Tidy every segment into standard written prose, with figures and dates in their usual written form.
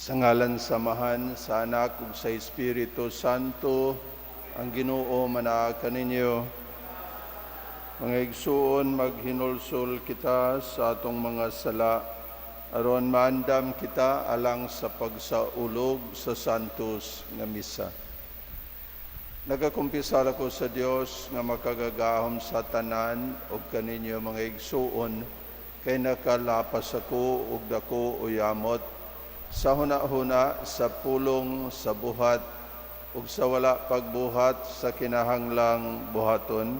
Sa ngalan sa Amahan, sa Anak ug sa Espiritu Santo, ang Ginoo manaa kaninyo. Mga igsuon, maghinulsol kita sa atong mga sala aron maandam kita alang sa pagsaulog sa Santos nga Misa. Nagakumpisal ako sa Dios nga makagagahom sa tanan ug kaninyo, mga igsuon, kay nakalapas ako og dako o yamot sa huna-huna, sa pulong, sa buhat ug sa wala pagbuhat sa kinahanglang buhaton,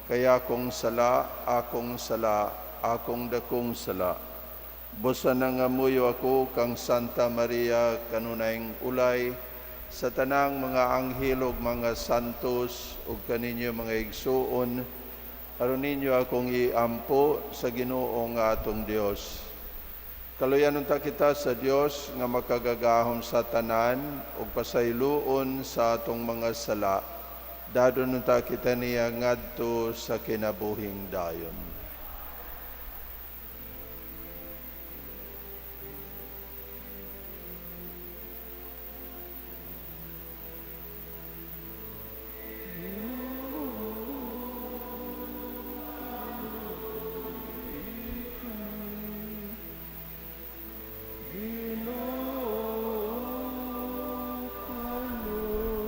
kay akong sala, akong sala, akong dakong sala. Busa nangamuyo ako kang Santa Maria, kanunayng ulay, sa tanang mga anghel ug mga santos, ug kaninyo, mga igsuon, aron ninyo akong iampo sa Ginoo nga atong Dios. Kaluyan unta kita sa Dios nga makagagahom sa tanan ug pasayloon sa atong mga sala. Dadon unta kita niya ngadto sa kinabuhing dayon. Ginoo, kaluy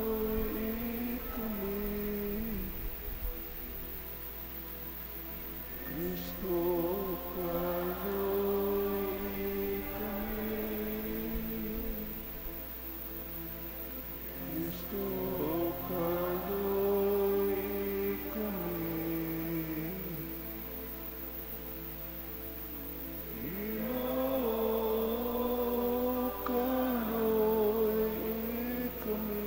kami. Kristo, kaluy kami. Kristo, kaluy kami. Ginoo, kaluy kami.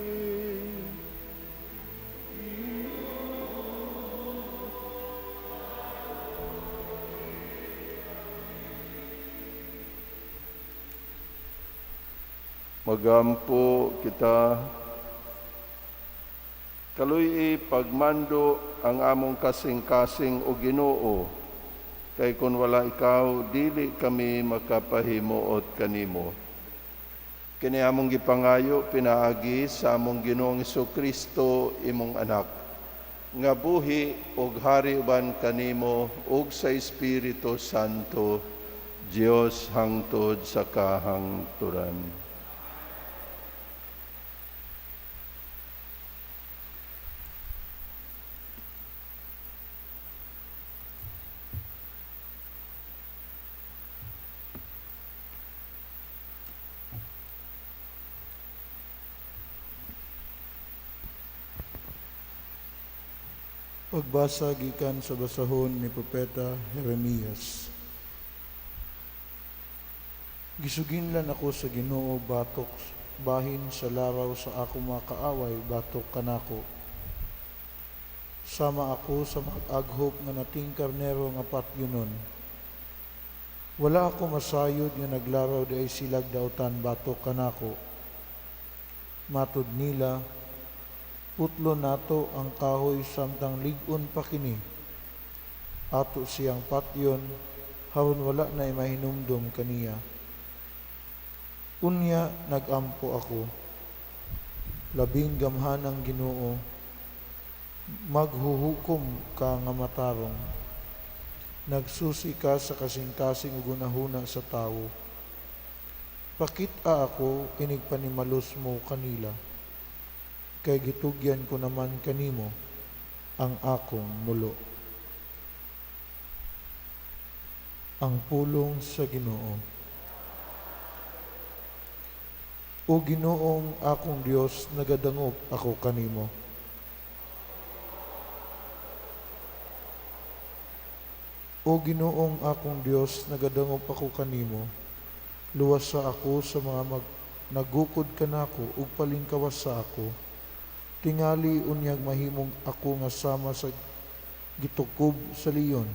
Magampo kita. Kaluy pagmando ang among kasing-kasing, o Ginoo, kay kun wala ikaw, dili kami makapahimuot kanimo. Kini among gipangayo pinaagi sa among Ginoong Kristo, imong anak, nga buhi ug hari uban kanimo ug sa Espiritu Santo, Dios hangtod sa kahangturan. Pagbasa gikan sa basahon ni Propeta Jeremias. Gisuginlan ako sa Ginoo batok bahin sa laraw sa akong mga kaaway batok kanako. Sama ako sa mag-aghop nga nating karnero nga patyonon. Wala ako masayod nga naglaraw diay silag dautan batok kanako. Matud nila, "Putlo nato ang kahoy samtang lig-on pa kini. Ato siyang patyon haron wala na mahinumdom kaniya." Unya nagampo ako, "Labing gamhanang Ginoo, maghuhukom ka nga matarong. Nagsusi ka sa kasing-kasing ug hunahuna sa tawo. Pakit-a ako inig panimalus mo kanila, kay gitugyan ko naman kanimo ang akong mulo." Ang pulong sa Ginoo. O Ginoong akong Dios, nagadangop ako kanimo. O Ginoong akong Dios, nagadangop ako kanimo. Luwasa ako sa mga nagukod kanako ug palingkawas sa ako. Tingali unyag mahimong ako nga sama sa gitukob sa leon.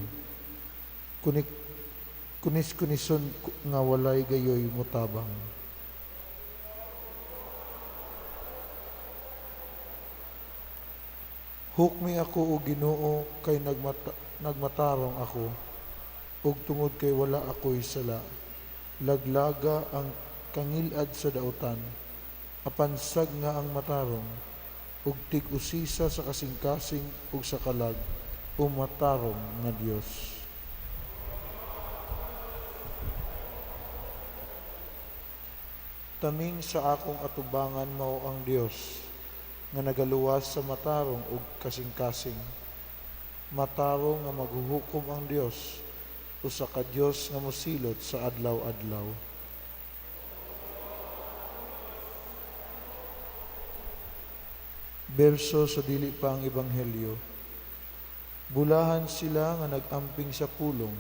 Kunis-kunison nga walay gayoy motabang. Hukmi ako, o Ginoo, kay nagmatarong ako, ug tungod kay wala ako'y sala. Laglaga ang kangilad sa dautan, apan sag nga ang matarong, ug tig-usisa sa kasing-kasing ug sa kalag, o matarong nga Dios. Taming sa akong atubangan mao ang Dios, nga nagaluwas sa matarong ug kasing-kasing. Matarong nga maghuhukom ang Dios, usa ka Dios nga mosilot sa adlaw-adlaw. Berso sa dili pa ang Ebanghelyo. Bulahan sila nga nag-amping sa pulong,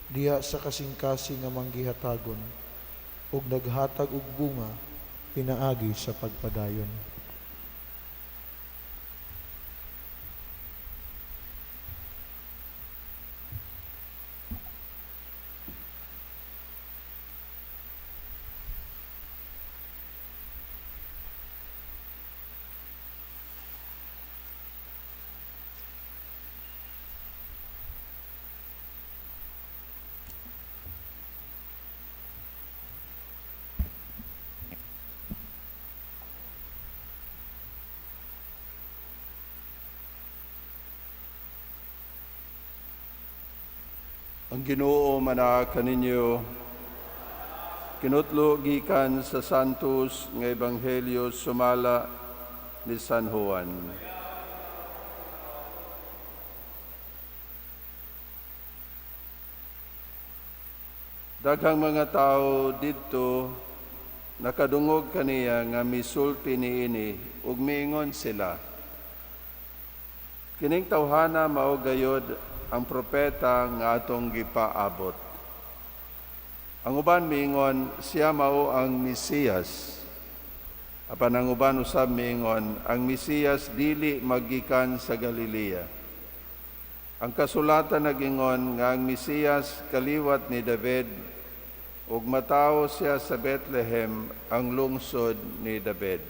diha sa kasing-kasing nga manggihatagon, ug naghatag og bunga pinaagi sa pagpadayon. Ang Ginoo manaa kaninyo. Kinutlo gikan sa Santos nga Ebanghelyo sumala ni San Juan. Daghang mga tawo didto nakadungog kaniya nga misulti niini ug miingon sila, kining tawhana mao gayod ang propeta nga atong gipaabot. Ang uban miingon, siya mao ang Mesiyas. Apan ang uban usab miingon, ang Mesiyas dili maggikan sa Galilea. Ang kasulatan nagingon nga ang Mesiyas kaliwat ni David ug matawo siya sa Bethlehem, ang lungsod ni David.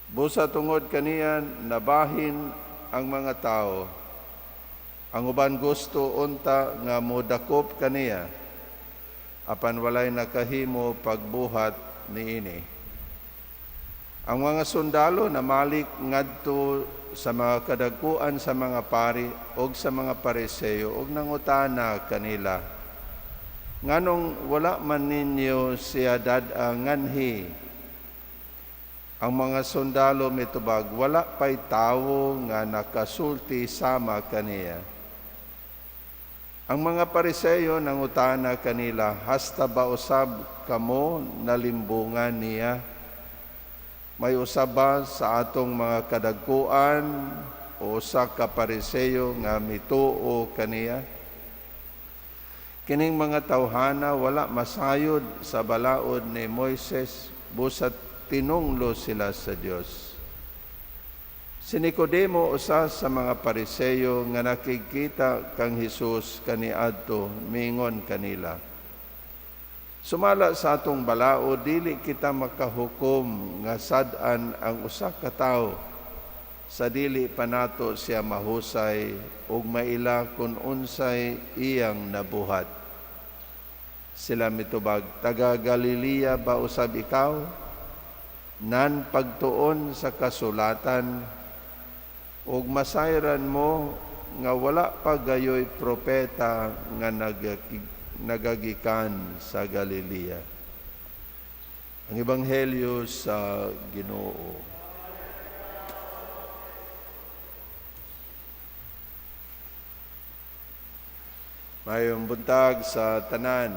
Busa tungod kaniya nabahin ang mga tao. Ang uban gusto unta nga modakop kaniya, apan walay nakahimo pagbuhat niini. Ang mga sundalo namalik ngadto sa mga kadagkuan sa mga pari og sa mga Pariseo og nangutana kanila, nganong wala man ninyo siya dad-a nganhi? Ang mga sundalo mitubag, wala pa'y tawo nga nakasulti sama kaniya. Ang mga Pariseo nangutana kanila, hasta ba usab kamo nalimbungan niya? May usab ba sa atong mga kadagkuan o usa ka Pariseo nga mituo kaniya? Kining mga tawhana wala masayod sa balaod ni Moises, busat tinunglo sila sa Dios. Si Nicodemo, usa sa mga Pariseo nga nakikita kang Hesus kaniadto, mingon kanila, sumala sa atong balaod, dili kita makahukom nga sad-an ang usa ka tawo sa dili pa nato siya mahusay ug maila kun unsay iyang nabuhat. Sila mitubag, taga Galilea ba usab ikaw? Nan pagtuon sa kasulatan ug masayran mo nga wala pa gayoy propeta nga nagagikan sa Galilea. Ang Ebanghelyo sa Ginoo. Mayong buntag sa tanan.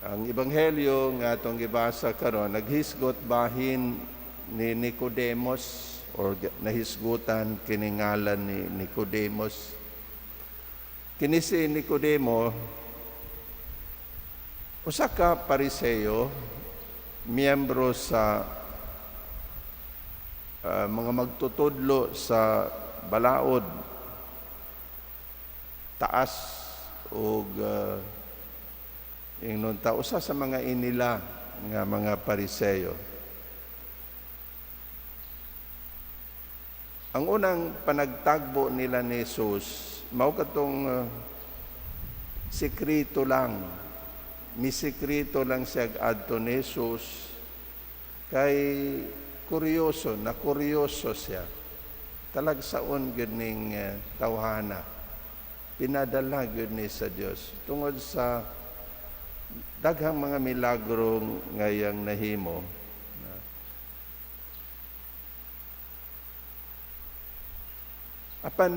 Ang Ebanghelyo nga atong gibasa karon naghisgot bahin ni Nicodemus or nahisgutan kini ngalan ni Nicodemus. Kini si Nicodemo usa ka Pariseo, miyembro sa mga magtutudlo sa balaod, taas og ingnon ta usa sa mga inila nga mga Pariseo. Ang unang panagtagbo nila ni Jesus mao katong sekreto lang Misikreto lang siya adto ni Jesus kay kuryoso, na kuryoso siya. Talagsaon gyud ning tawhana. Pinadala gyud ni sa Dios tungod sa daghang mga milagro ngayang nahimo. Apan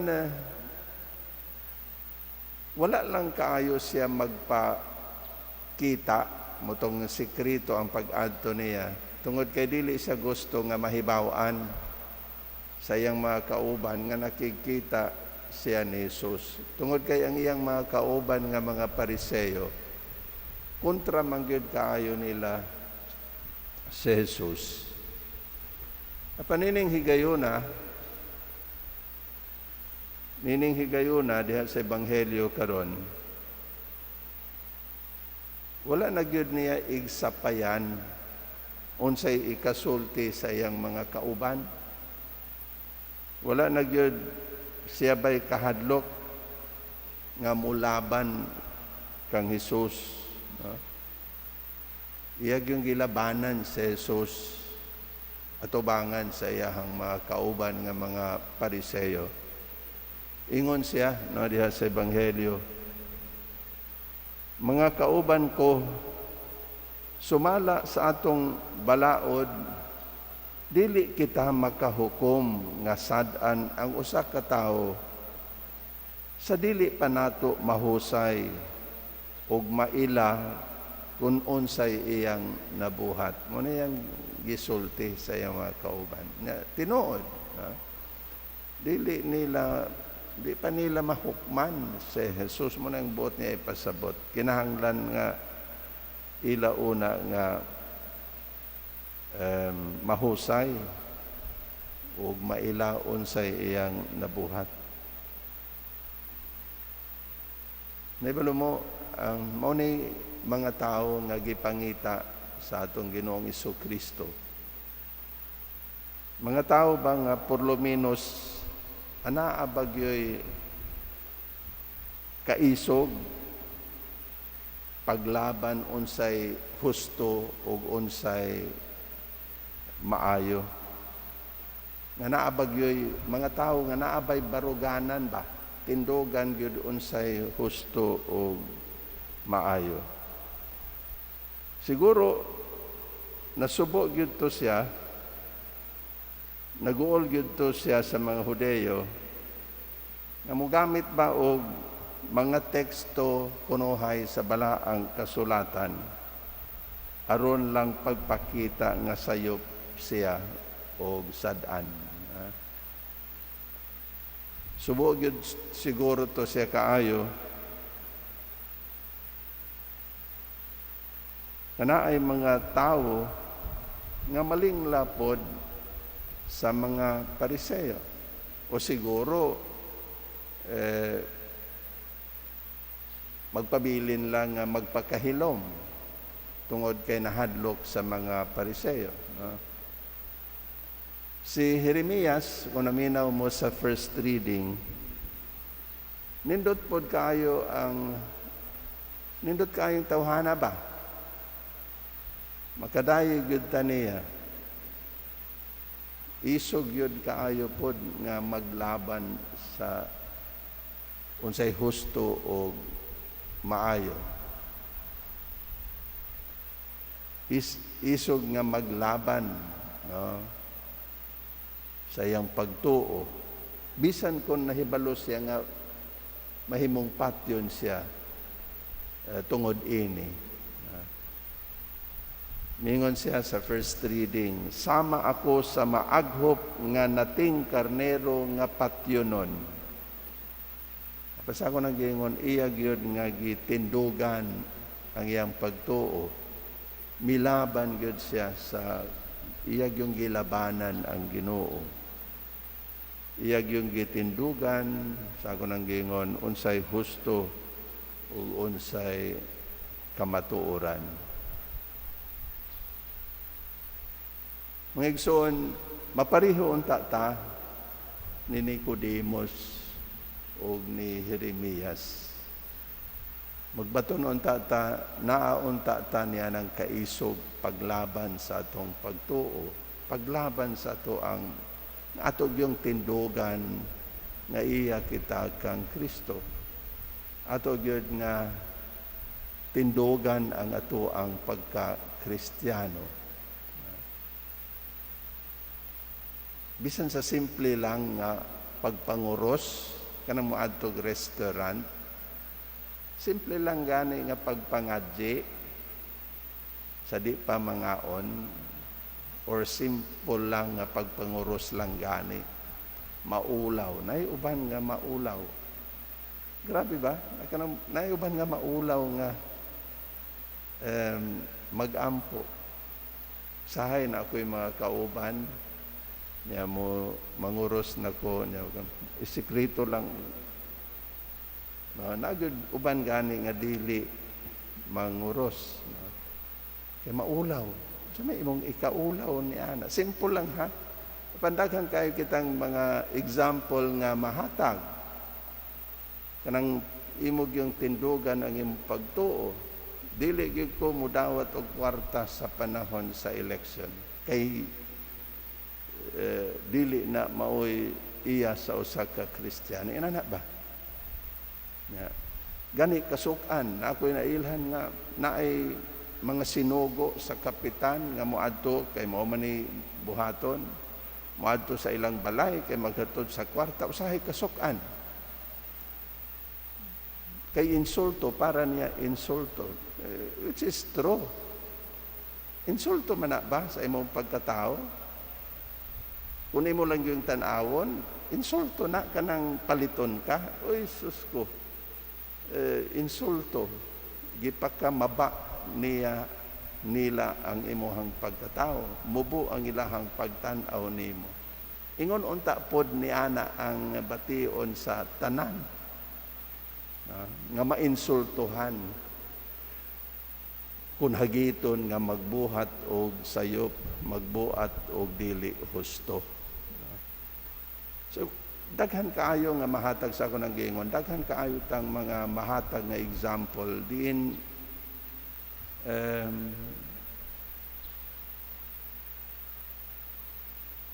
wala lang kaayo siya magpakita motong sekreto ang pag-adto niya tungod kay dili siya gusto nga mahibaw-an sa iyang mga kauban nga nakikita siya ni Jesus. Tungod kay ang iyang mga kauban nga mga Pariseo, kontra man gyud kaayo nila si Jesus. Apan nining higayuna diha sa Ebanghelyo karon, wala na gyud niya igsapayan unsay ikasulti sa iyang mga kauban. Wala na gyud siya bay kahadlok nga mulaban kang Jesus. No? Iya yung gilabanan si Jesus atubangan sa iyahang mga kauban nga mga Pariseo. Ingon siya, no, diha sa Ebanghelyo, "Mga kauban ko, sumala sa atong balaod, dili kita makahukom nga sad-an ang usa ka tawo sa dili pa nato mahusay ug maila kung unsay iyang nabuhat." Mo na iyang gisulti sa iyang mga kauban. Nga tinuod, ha? Dili nila, di pa nila mahukman si Jesus. Mo na ang buot niya ipasabot. Kinahanglan nga ila una nga mahusay ug maila unsay iyang nabuhat. Naibalo mo, ang mao ni mga tawo nga gipangita sa atong Ginoong Kristo. Mga tao ba nga por lo menos anaa bagyo'y kaisog paglaban unsay husto ug unsay maayo, nga naa bagyo'y mga tao nga naa bay baruganan ba, tindugan gyud unsay husto ug maayo. Siguro nasubo gyud to siya, naguol gyud to siya sa mga Hudeyo nga mogamit ba og mga teksto kunuhay sa balaang kasulatan aron lang pagpakita nga sayop siya og sad-an. Ha? Subo gyud siguro to siya kaayo nga naay mga tawo nga maling lapod sa mga Pariseo. O siguro magpabilin lang nga magpakahilom tungod kay nahadlok sa mga Pariseo. No? Si Jeremias, kung naminaw mo sa first reading, nindot pod kaayo ang nindot kaayong tawhana ba? Makadayo gyud ta niya. Isog gyud kaayo pod nga maglaban sa unsay husto o maayo. Isog nga maglaban, no, sa iyang pagtuo. Bisan kung nahibalo siya nga mahimong patyon siya tungod ini. Mingon siya sa first reading, "Sama ako sa maaghop nga nating karnero nga patyonon." Basta ako nang giingon, iya gyud nga gitindugan ang iyang pagtuo. Milaban gyud siya sa iya yung gilabanan ang Ginoo. Iya yung gitindugan sa ako nang giingon unsay husto ug unsay kamatuoran. Mga igsoon, mapariho unta ta ni Nicodemus o ni Jeremias. Magbaton unta ta, naa unta ta niya ng kaisog paglaban sa atong pagtuo, paglaban sa ato ang ato yung tindugan nga iya kita kang Kristo. Ato gyud nga tindugan ang ato ang pagka-Kristiyano. Bisan sa simple lang nga pagpanguros, kanang moadtog restaurant, simple lang gani nga pagpangadji sa di pa mangaon, or simple lang nga pagpanguros lang gani, maulaw. Nay uban nga maulaw. Grabe ba? Nay uban nga maulaw nga magampo. Sahay na ako'y mga kauban, niya mo manguros na ko, niya, isikreto lang. No, nagud uban gani nga dili manguros. No? Kay maulaw. Sa may imong ikaulaw ni ana. Simple lang ha. Pandaghan kayo kitang mga example nga mahatag. Kanang imog yung tindugan ang imong pagtuo. Dili gyud ko mudawat og kwarta sa panahon sa election. Kay dili na maoy iya sa usa ka Kristiyano. Inana ba? Ya. Gani kasukan ako'y nailhan nga naay mga sinugo sa kapitan nga moadto kay mao man ni buhaton, moadto sa ilang balay kay maghatod sa kwarta, usahay kasukan. Kay insulto, para niya insulto, which is true. Insulto man na ba sa imong pagkatao? Kung imo lang yung tan-awon, insulto na kanang paliton ka. Uy, sus ko. Insulto, gipakamaba niya nila ang imuhang pagkatao, mubo ang ilahang pagtan-aw nimo. Ingon unta pod ni ana ang bation sa tanan, nga mainsultuhan kun hagiton nga magbuhat og sayop, magbuhat og dili husto. So daghan kaayo nga mahatag sa ako ng giingon, daghan kaayo tang mga mahatag nga example diin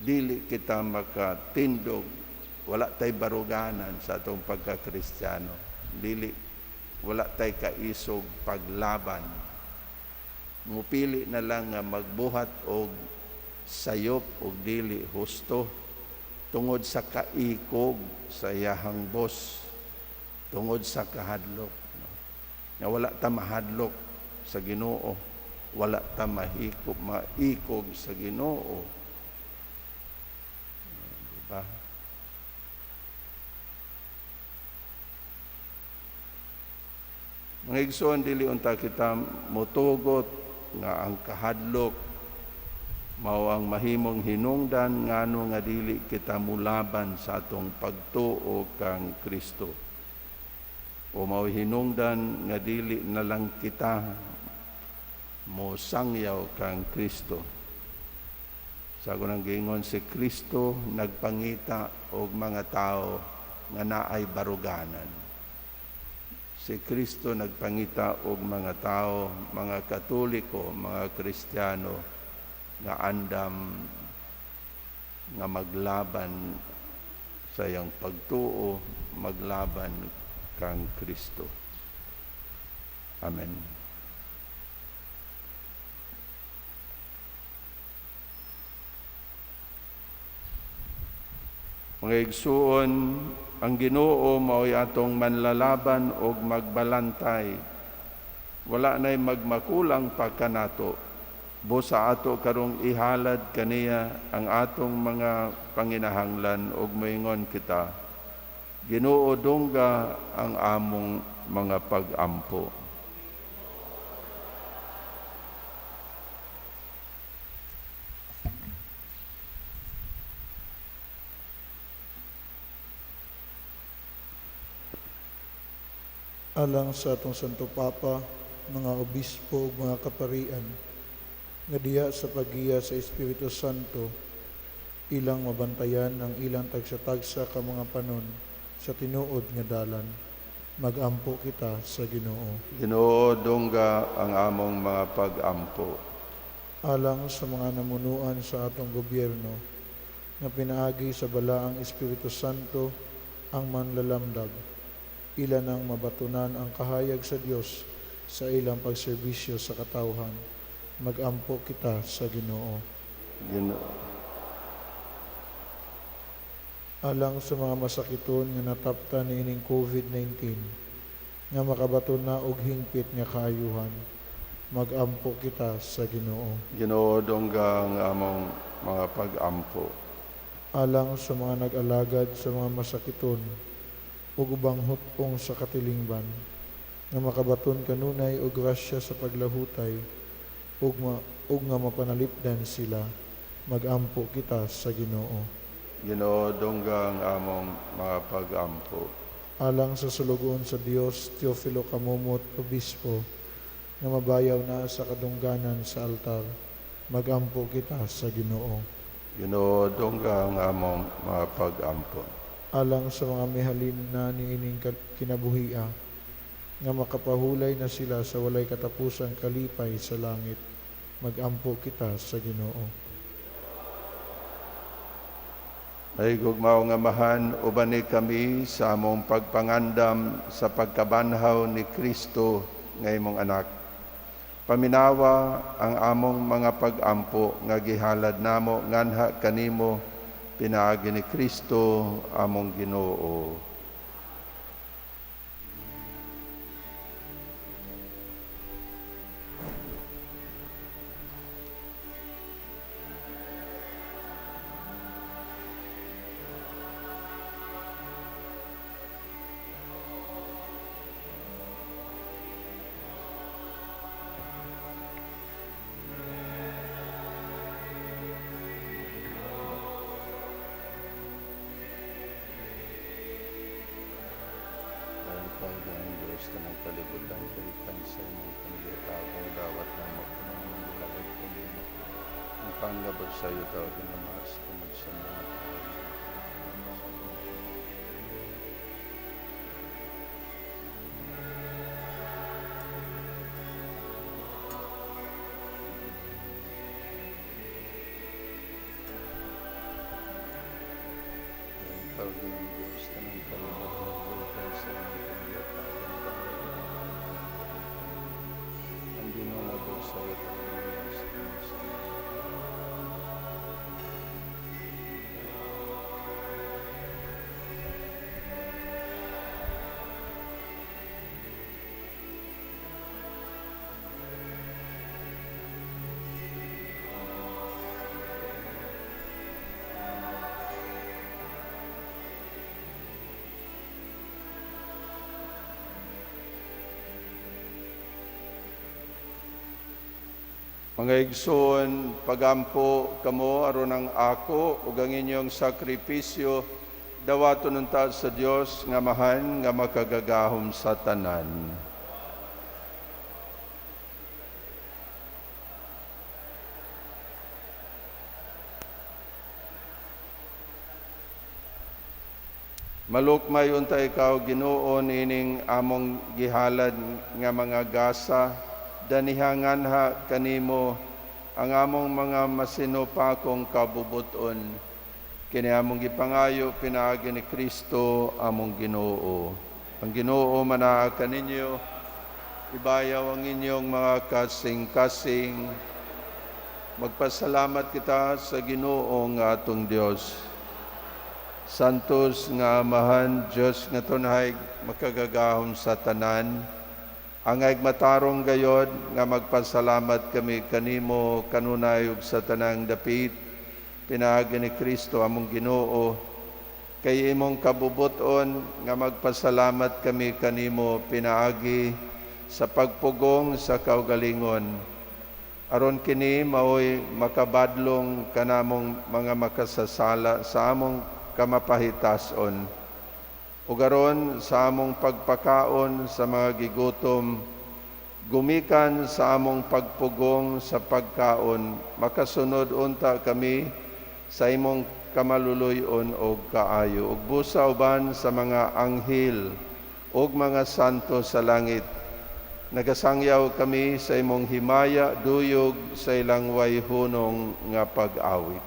dili kita makatindog, wala tay baruganan sa atong pagka-Kristiyano, dili wala tay kaisog paglaban. Mupili na lang nga magbuhat og sayop og dili husto tungod sa kaikog sa iyahang boss, tungod sa kahadlok. No? Nga wala ta mahadlok sa Ginoo, wala ta maikog sa Ginoo. Diba? Mga igsoon, dili unta kita motugot nga ang kahadlok mao ang mahimong hinungdan ngano nga dili kita mulaban sa atong pagtuo kang Kristo, o mao hinungdan nga dili na lang kita mosangyaw kang Kristo. Sa ako nang giingon, si Kristo nagpangita og mga tao nga naay baruganan. Si Kristo nagpangita og mga tao, mga Katoliko, mga Kristiyano nga andam nga maglaban sa iyang pagtuo, maglaban kang Kristo. Amen. Mga igsuon, ang Ginoo mao'y atong manlalaban og magbalantay. Wala na'y magmakulang pa kanato. Busa ato karong ihalad kaniya ang atong mga panginahanglan og moingon kita, Ginoo, dungga ang among mga pag-ampo. Alang sa atong Santo Papa, mga obispo ug mga kaparian, nga diha sa paggiya sa Espiritu Santo, ilang mabantayan ang ilang tagsa-tagsa ka mga panon sa tinuod nga dalan. Magampo kita sa Ginoo. Ginoo, dungga ang among mga pag-ampo. Alang sa mga namunuan sa atong gobyerno, nga pinaagi sa Balaang Espiritu Santo ang manlalamdag, ila nang mabatunan ang kahayag sa Dios sa ilang pagserbisyo sa katawhan. Magampo kita sa Ginoo. Ginoo. Alang sa mga masakiton nga nataptan niining COVID-19, nga makabaton na og hingpit nga kaayuhan, magampo kita sa Ginoo. Ginoo, dungga ang among mga pag-ampo. Alang sa mga nag-alagad sa mga masakiton ug ubang hut-ong sa katilingban, nga makabaton kanunay og grasya sa paglahutay ug nga mapanalipdan sila, magampo kita sa Ginoo. Ginoo, dungga ang among mga pag-ampo. Alang sa sulugoon sa Dios, Teofilo Camomot, Obispo, nga mabayaw na sa kadungganan sa altar, magampo kita sa Ginoo. Ginoo, dungga ang among mga pag-ampo. Alang sa mga mihalin na niining kinabuhia, nga makapahulay na sila sa walay katapusang kalipay sa langit, magampo kita sa Ginoo. Mahigugmaw nga Amahan, ubani kami sa among pagpangandam sa pagkabanhaw ni Kristo nga imong anak. Paminawa ang among mga pag-ampo nga gihalad namo nganha kanimo pinaagi ni Kristo among Ginoo. Dahil ikaw ang Diyos ng kalibutan, kalitan sa imong panggitagong dawat na mo, kanang gihalad kanimo. Ang panggabot sa iyo, tawag na mas, tungod sa mga tao. Dahil ikaw ang Diyos ng kalibutan, kalitan sa imong panggitagong dawat na mo, kanang gihalad kanimo. Ang ginoo sa iyo, tawag na mas, tungod sa mga tao. Mga igsoon, pagampo kamo aron ang ako ug ang inyong sakripisyo dawaton unta sa Dios nga Amahan nga makagagahom sa tanan. Malukmay unta ikaw Ginoo niining among gihalad nga mga gasa, daniha nganha kanimo ang among mga masinupakong kabubuton. Kini among gipangayo pinaagi ni Kristo among Ginoo. Ang Ginoo manaa kaninyo, ibayaw ang inyong mga kasing-kasing. Magpasalamat kita sa Ginoo nga atong Dios. Santos nga Amahan, Dios nga tunhay makagagahom sa tanan, angay matarong gayod nga magpasalamat kami kanimo kanunay ug sa tanang dapit pinaagi ni Kristo among Ginoo. Kay imong kabubuton nga magpasalamat kami kanimo pinaagi sa pagpugong sa kaugalingon, aron kini maoy makabadlong kanamong mga makasasala sa among kamapahitason, ug aron sa among pagpakaon sa mga gigutom, gumikan sa among pagpugong sa pagkaon, makasunod unta kami sa imong kamaluluyon og kaayo. Ug busa uban sa mga anghel ug mga santo sa langit. Nagasangyaw kami sa imong himaya duyog sa ilang way hunong nga pag-awit.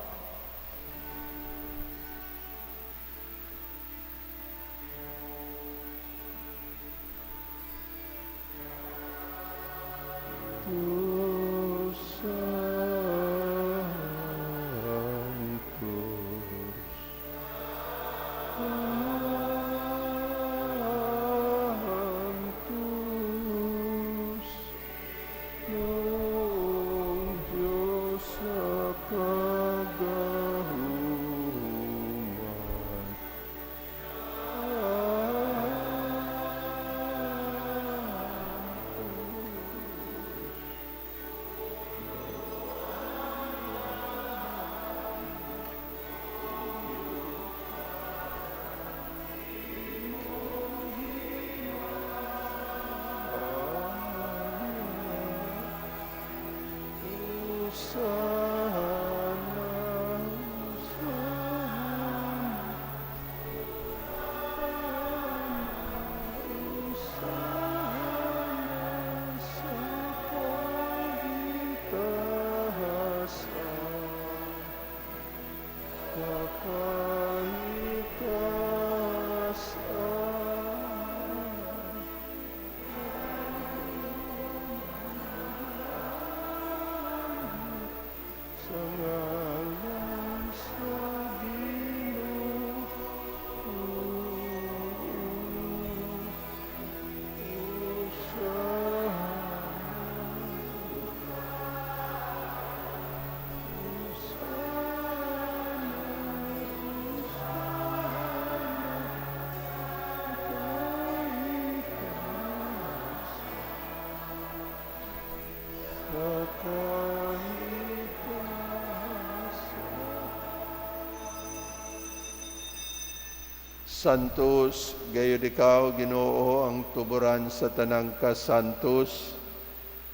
Santos, gayud ikaw, Ginoo, ang tuburan sa tanang kasantos.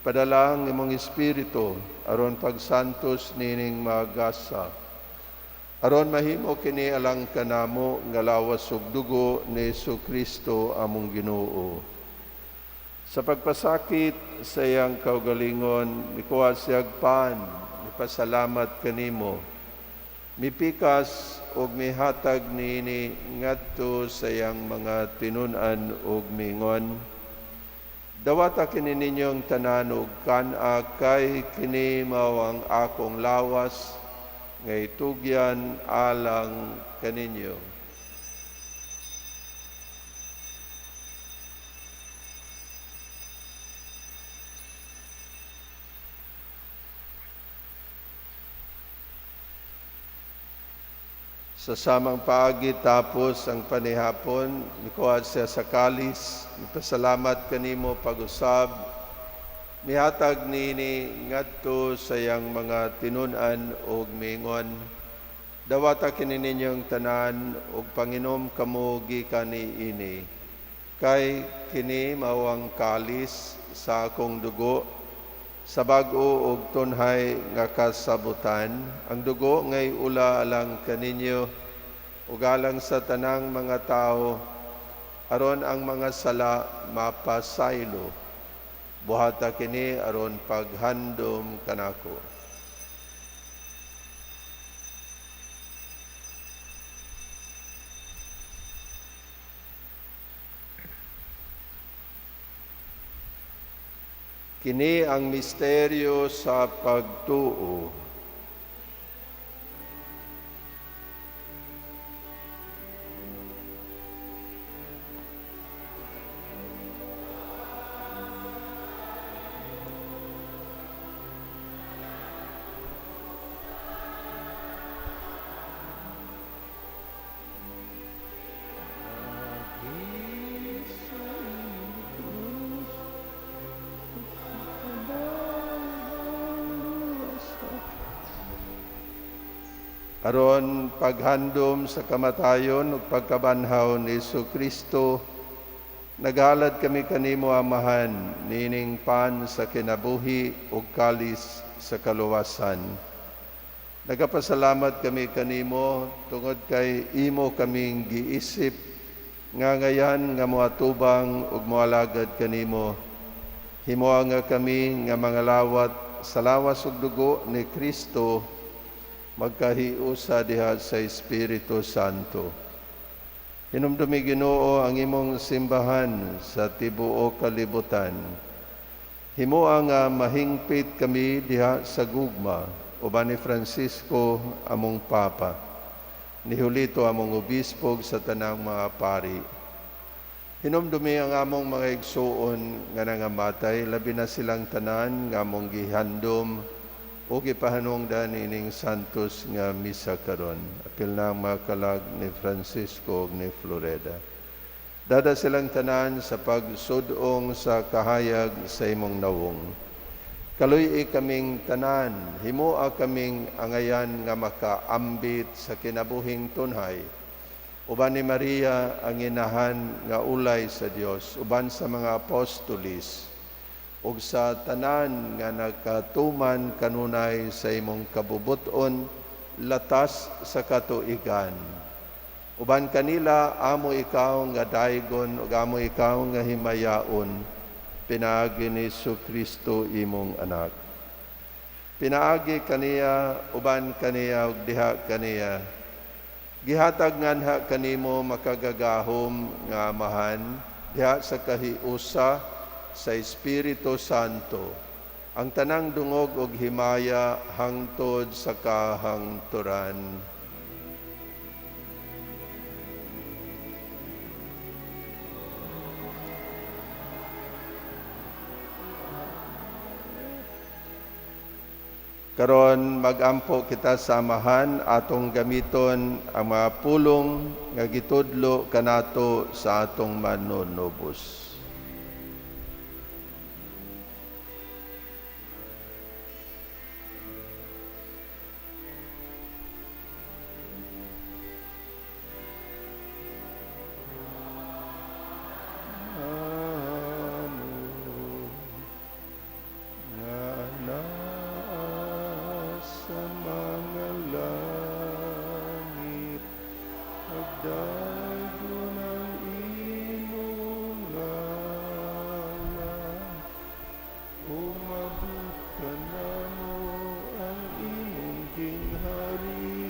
Padala ang imong espiritu aron pagsantos nining magasa. Aron mahimo kini alang kanamo nga lawas ug dugo ni Hesukristo among Ginoo. Sa pagpasakit sa iyang kaugalingon, mikuha siyag pan, mipasalamat kanimo. Mipikas og mihatag niini ngadto sa iyang mga tinun-an og mingon, dawata kini ninyong tanan og kan-a, kay kini mao ang akong lawas nga itugyan alang kaninyo. Sa samang paagi tapos ang panihapon, mikuha siya sa kalis, mipasalamat kanimo pag-usab, mihatag nini ngadto sa iyang mga tinun-an og mingon, dawata kini ninyong tanan og panginom kamo gikan niini, kay kini mao ang kalis sa akong dugo, sa bag-o og tunhay nga kasabutan. Ang dugo ngay ula alang kaninyo ug alang sa tanang mga tawo, aron ang mga sala mapasaylo. Buhata kini aron paghandom kanako. Kini ang misteryo sa pagtuo. Aron paghandom sa kamatayon ug pagkabanhaw ni Hesukristo, naghalad kami kanimo, Amahan, nining pan sa kinabuhi ug kalis sa kaluwasan. Nagapasalamat kami kanimo tungod kay imo kaming giisip Nga ngayan nga moatubang ug moalagad kanimo, himoa nga kami nga mga lawat sa lawas ug dugo ni Kristo magkahiusa diha sa Espiritu Santo. Hinumdumi, Ginoo, ang imong simbahan sa tibuok kalibutan. Himoa nga mahingpit kami diha sa gugma uban ni Francisco among Papa, ni Julito among obispo, sa tanang mga pari. Hinumdumi ang among mga igsuon nga nangamatay, labi na silang tanan nga among gihandom o gipahanungdan ining santos nga misa karon. Apil na ang mga kalag ni Francisco ug ni Floreda. Dada silang tanan sa pagsudong sa kahayag sa imong nawong. Kaluy-i kaming tanan, himoa kaming angayan nga makaambit sa kinabuhing tunhay. Uban ni Maria ang inahan nga ulay sa Dios, uban sa mga apostolis, ug sa tanan nga nakatuman kanunay sa imong kabubuton latas sa katuigan. Uban kanila amo ikaw nga daygon ug amo ikaw nga himayaon, pinaagi ni Kristo imong anak. Pinaagi kaniya, uban kaniya ug diha kaniya, gihatag nganha kanimo makagagahom nga Amahan diha sa kahiusa sa Espiritu Santo ang tanang dungog ug himaya hangtod sa kahangturan. Karon magampo kita sa Amahan, atong gamiton ang mga pulong nga gitudlo kanato sa atong manunubos. Amo nga naa sa mga langit, pagdaygon ang imong ngalan, umabot kanamo ang imong gingharian,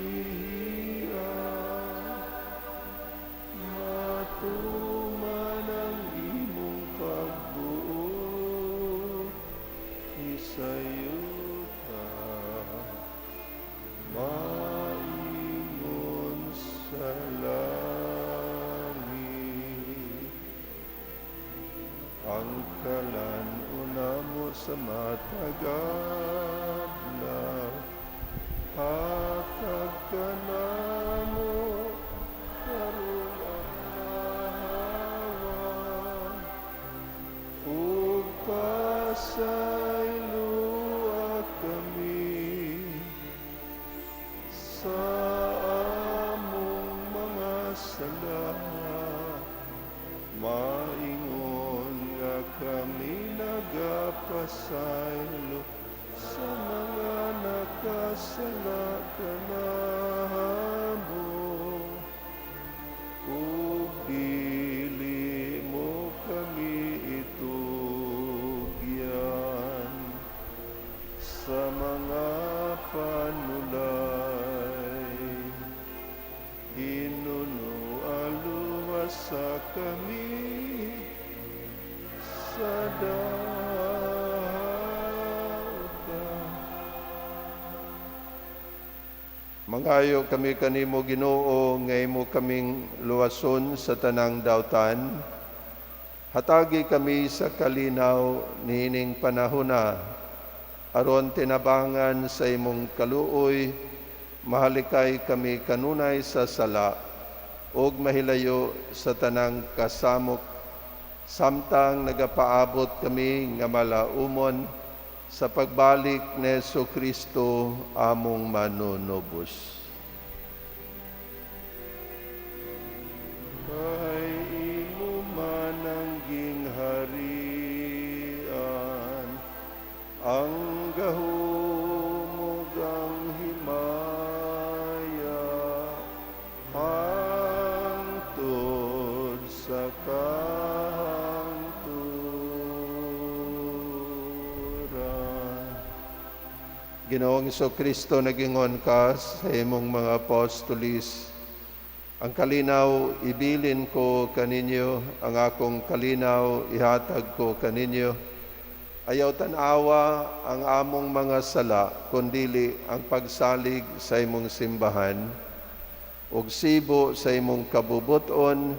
matuman ang imong pagbuot sa yuta maingon sa langit. Ang kalan-on namo sa matag adlaw, hatag kanamo karon adlawa, ug pasayloa kami sa among mga sala, maingon nga kami nagapasaylo sa mga nakasala kanamo, ug dili mo kami itugyan sa mga panulay. Hinunua luwasa kami sa dautan. Mangayo kami kanimo, Ginoo, nga imo kaming luwason sa tanang dautan. Hatagi kami sa kalinaw niining panahona aron tinabangan sa imong kaluoy mahalikay kami kanunay sa sala ug mahilayo sa tanang kasamok, samtang nagapaabot kami nga malaumon sa pagbalik ni Hesus Kristo among manunubos. Kay imo man ang gingharian, ang gahom ug ang himaya, hangtod sa Ginoong Kristo, nagingon ka sa imong mga apostolis, ang kalinaw ibilin ko kaninyo, ang akong kalinaw ihatag ko kaninyo. Ayaw tan-awa ang among mga sala, kundili ang pagsalig sa imong simbahan. Ug sibo sa imong kabubuton,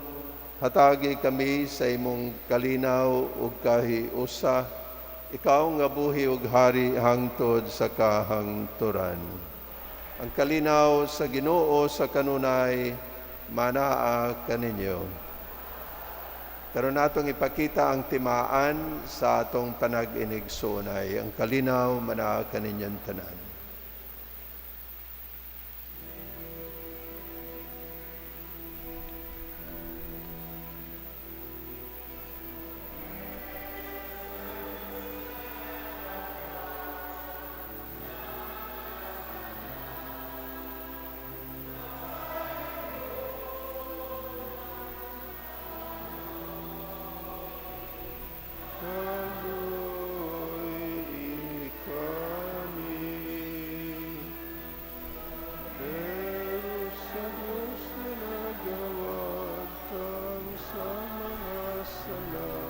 hatagi kami sa imong kalinaw ug kahiusa. Ikaw nga buhi ug hari hangtod sa kahangturan. Ang kalinaw sa Ginoo sa kanunay manaa kaninyo. Karon natong ipakita ang timaan sa atong panag-inigsoonay. Ang kalinaw manaa kaninyong tanan. Kaloy kami, pero sa Diyos na nagawagtang sa mga sala, sa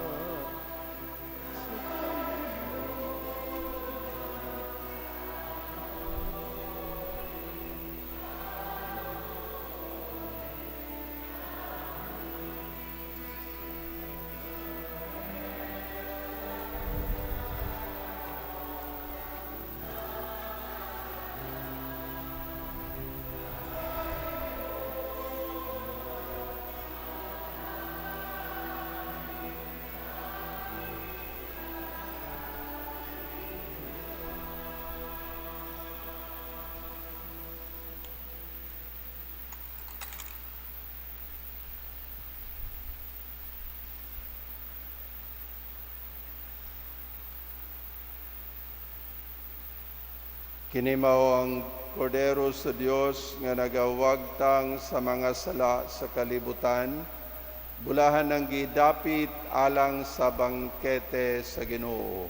Kini mao ang Kordero sa Dios nga nagawagtang sa mga sala sa kalibutan, bulahan ang gidapit alang sa bangkete sa Ginoo.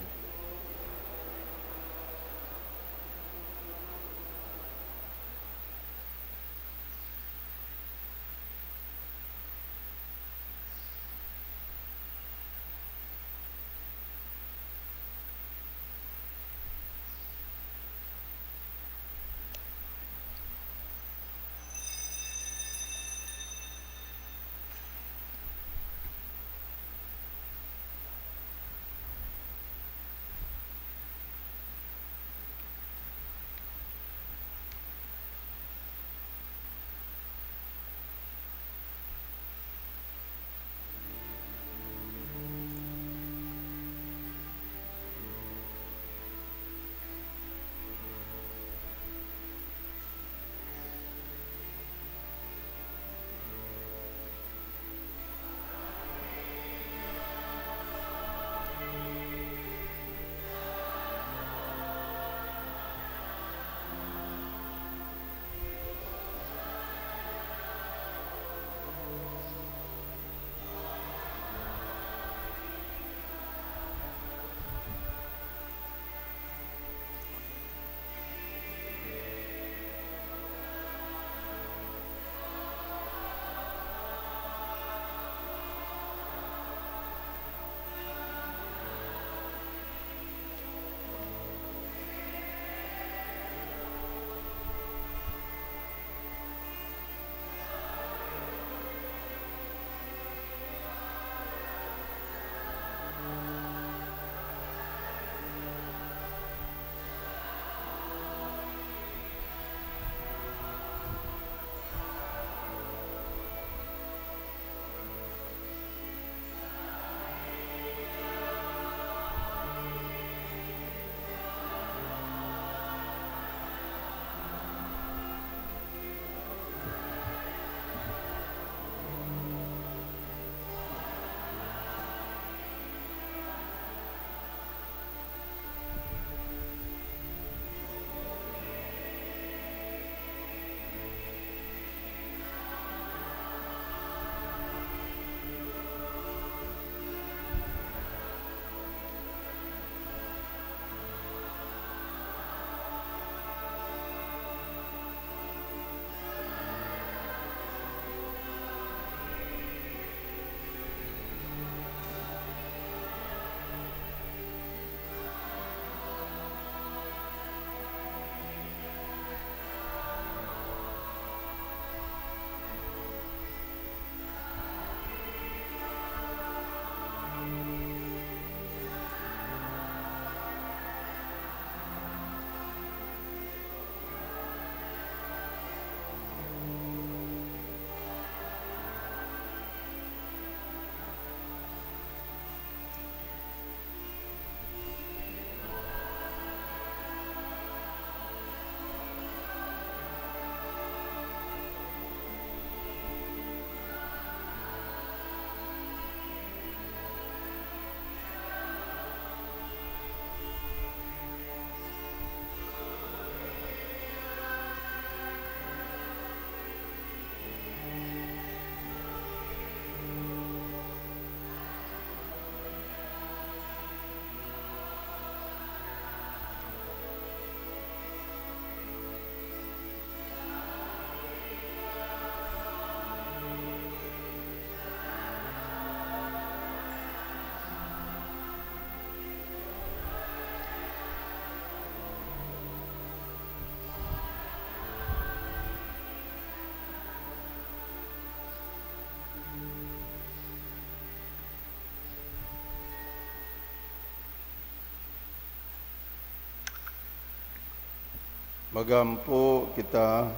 Magampo kita.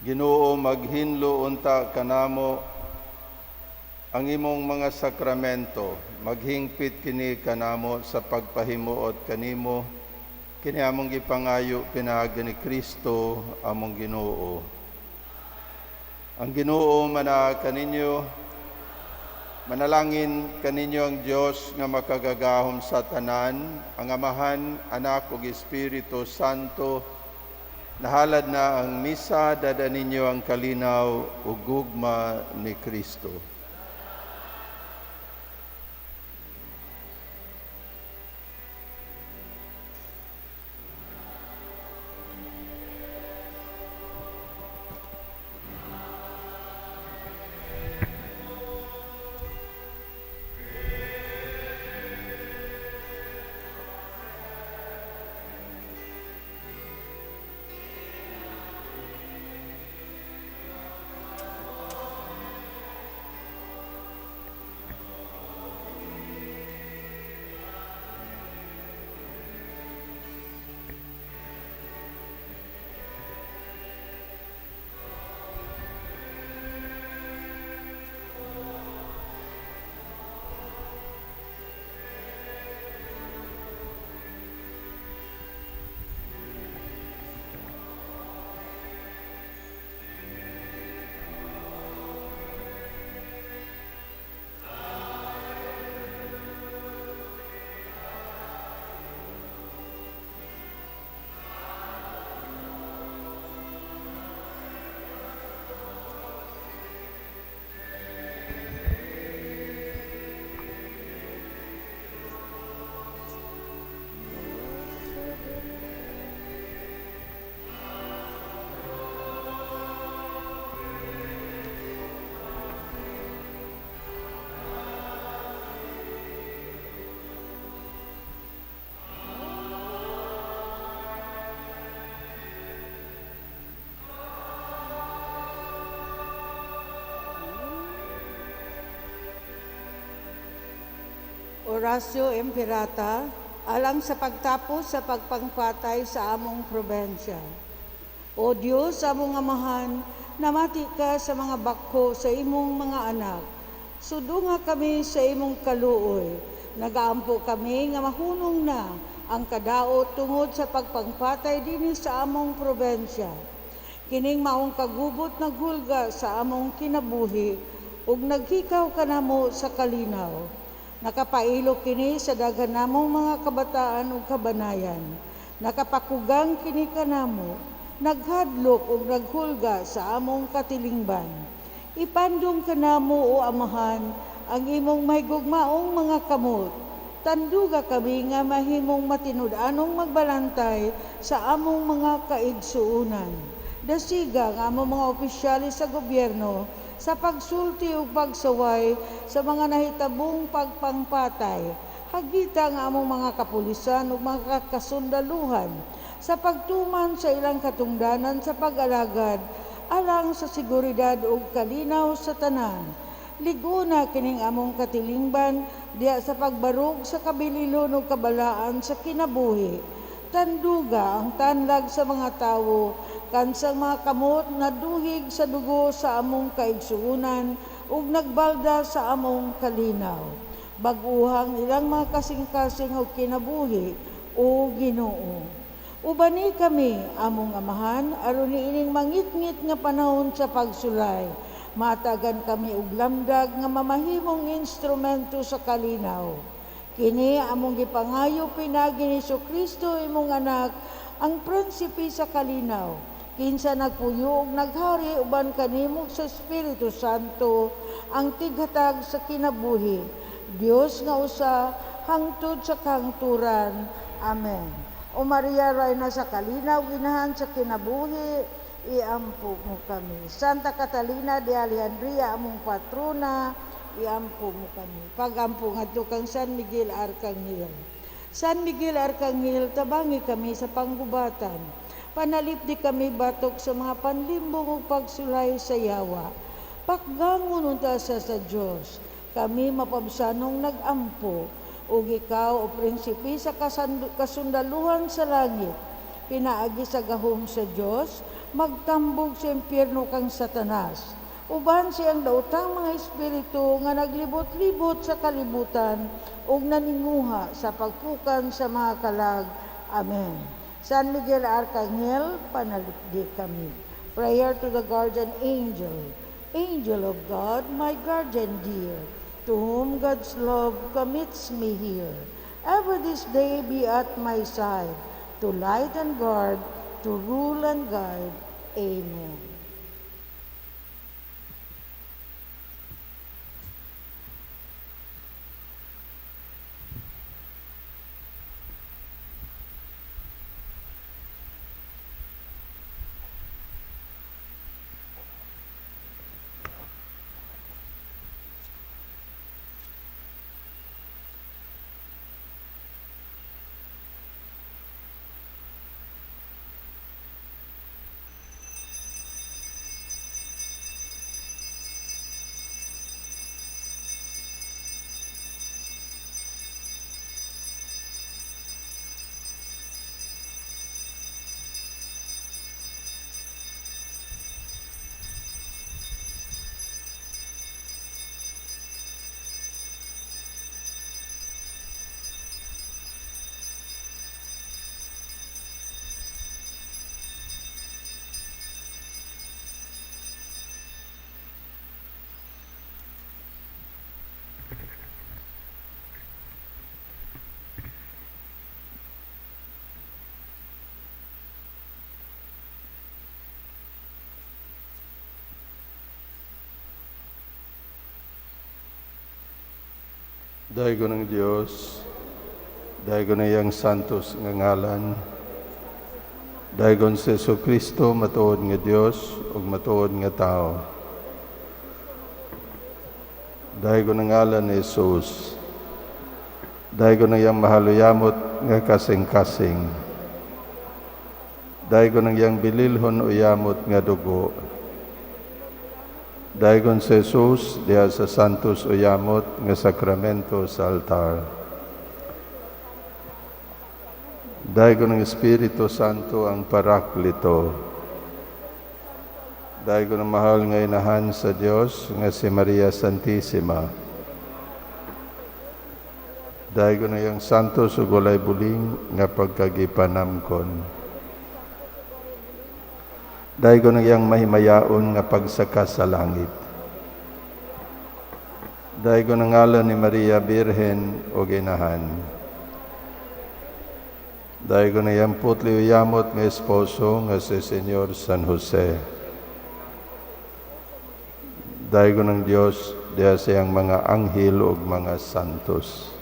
Ginoo, maghinlo unta kanamo ang imong mga sakramento, maghingpit kini kanamo sa pagpahimuot kanimo, kini among gipangayo pinaagi ni Kristo among Ginoo. Ang Ginoo manaa kaninyo, manalangin kaninyo ang Dios nga makagagahom sa tanan, ang Amahan, Anak ug Espiritu Santo. Nahalad na ang misa, dada ninyo ang kalinaw ug gugma ni Kristo. Oratio Imperata, alang sa pagtapos sa pagpangpatay sa among probensya. O Dios, among Amahan, namati ka sa mga bako sa imong mga anak. Sudunga kami sa imong kaluoy. Nagaampo kami nga mahunong na ang kadaot tungod sa pagpangpatay dinhi sa among probensya. Kining maong kagubot naghulga sa among kinabuhi ug naghikaw kanamo sa kalinaw. Nakapailo kini sa daghan namong mga kabataan ug kabanayan. Nakapakugang kini kanamo, naghadlok ug naghulga sa among katilingban. Ipandong kanamo, o Amahan, ang imong mahigugmaong mga kamot. Tanduga kami nga mahimong matinud-anong magbalantay sa among mga kaigsuonan. Dasiga ang among mga opisyalis sa gobyerno sa pagsulti ug pagsaway sa mga nahitabong pagpangpatay. Hagita ang among mga kapulisan ug mga kasundaluhan sa pagtuman sa ilang katungdanan sa pag-alagad alang sa seguridad ug kalinaw sa tanan. Liguna kining among katilingban diha sa pagbarog sa kabililon ug kabalaan sa kinabuhi. Tanduga ang tanlag sa mga tawo kansang mga kamot naduhig sa dugo sa among kaigsuonan ug nagbalda sa among kalinaw. Bag-uhang ilang mga kasing-kasing ug kinabuhi, o Ginoo. Ubani kami, among Amahan, aron niining mangitngit nga panahon sa pagsulay. Matagan kami og lamdag nga mamahimong instrumento sa kalinaw. Kini among gipangayo pinaagi ni Kristo imong anak, ang prinsipe sa kalinaw. Kinsa nagpuyo ug naghari uban kanimo sa Espiritu Santo, ang tighatag sa kinabuhi. Dios nga usa hangtod sa kahangturan. Amen. O Maria, Reyna sa kalinaw, ginahan sa kinabuhi, iampo mo kami. Santa Catalina de Alejandría, among patrona, iampo mo kami. Pagampo ngadto kang San Miguel Arcangel. San Miguel Arcangel, tabangi kami sa panggubatan. Panalipdi kami batok sa mga panlimbong ug pagsulay sa yawa. Pakgangon unta sa Dios. Kami mapabsanong nagampo ug ikaw o prinsipe sa kasundaluhan sa langit. Pinaagi sa gahom sa Dios, magtambog sa impyerno kang Satanas. Uban siyang daotang mga espiritu nga naglibot-libot sa kalibutan ug naninguha sa pagpukan sa mga kalag. Amen. San Miguel Arcangel, panalipdi kami. Prayer to the Guardian Angel. Angel of God, my guardian dear, to whom God's love commits me here, ever this day be at my side, to light and guard, to rule and guide. Amen. Daygon ng Dios, daygon ng iyang santos nga ngalan, daygon si Jesucristo matuod nga Dios ug matuod nga tao. Daygon ang ngalan ni Jesus, daygon ang iyang mahaluyamot nga kasing-kasing, daygon ang iyang bililhon o yamot nga dugo. Daygon si Jesus diha sa Santos Uyamot nga sakramento sa altar. Daygon ang Espiritu Santo ang Paraklito. Daygon ang mahal nga inahan sa Dios nga si Maria Santissima. Daygon ang iyang santos ug walay buling nga pagkagipanamkon. Daygon ang iyang mahimayaon nga pagsaka sa langit. Daygon ang ngalan ni Maria Birhen o Ginahan. Daygon ang iyang putli o yamot nga esposo nga si Senyor San Jose. Daygon ang Dios diha sa iyang mga anghel ug mga santos.